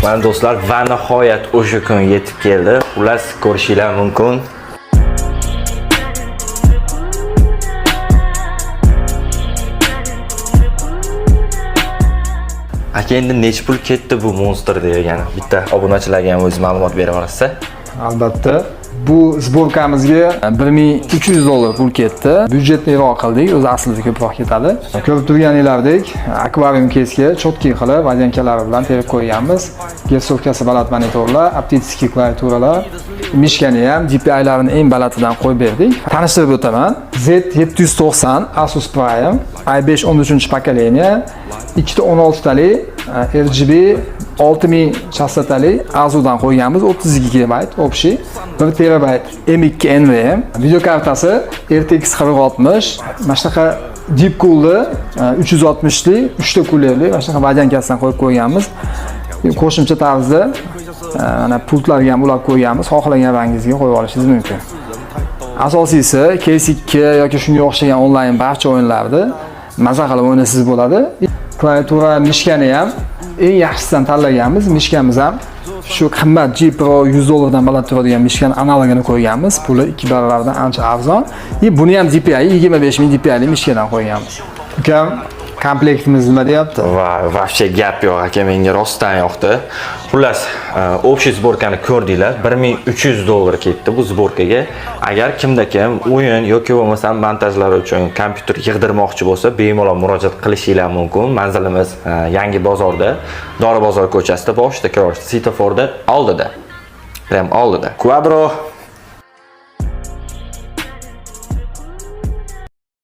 Mana, do'stlar, va nihoyat o'sha kun yetib keldi. Xullas, ko'rishinglar mumkin. Aka, endi necha pul ketdi bu monster degani? Bitta obunachilarga ham o'zi ma'lumot bera olasiz. Albatta. Bu сборка mizga 1300 dollar pul ketdi. Бюджетный roq qildik, o'zi aslida ko'proq ketadi. Ko'rib turganinglardek, akvarium кейс ga чёткий qilib, водянка lari bilan terib qo'yganmiz. Герцовка si baland monitorlar, оптический klaviaturalar, мышка ni ham DPIlarini eng balandidan qo'yib berdik. Tanishtirib o'taman. Z790 Asus Prime i5 13 поколение, 2.16 talik RGB 6000 chastotali Azudan qo'yganmiz, 32 GB общий, 1 terabayt M2 NVMe, video kartasi RTX 4060, mana shunaqa Deep Cool'ni 360 lik 3 ta кулер li mana shunaqa водянка sidan qo'yib qo'yganmiz. Qo'shimcha tarzda mana pultlarga ham ulab qo'yganmiz, xohlagan rangingizga qo'yib olishingiz mumkin. Asosiysi, CS2 yoki shunga o'xshagan onlayn barcha o'yinlarni maza qilib o'ynasangiz bo'ladi. Klaviatura, мышка ni ham eng yaxshisidan tanlaganmiz. Мышка miz ham shu qimmat G Pro, 100 dollardan baland turadigan мышка ni analogini qo'yganmiz. Puli 2 barobardan ancha arzon. И buni ham DPI 25 000 DPI мышка dan qo'yganmiz. Ukam, komplektimiz nima deyapti? Va вообще gap yo'q, aka, menga rostdan yoqdi. Xullas, общий сборка ni ko'rdinglar. 1300 dollar ketdi bu сборка ga. Agar kimda kim o'yin yoki bo'lmasam montajlar uchun kompyuter yig'dirmoqchi bo'lsa, bemalol murojaat qilishinglar mumkin. Manzilimiz Yangi bozorda, Dori bozor ko'chasida, boshida, короче, svetoforda oldida. Prям oldida. Quadro.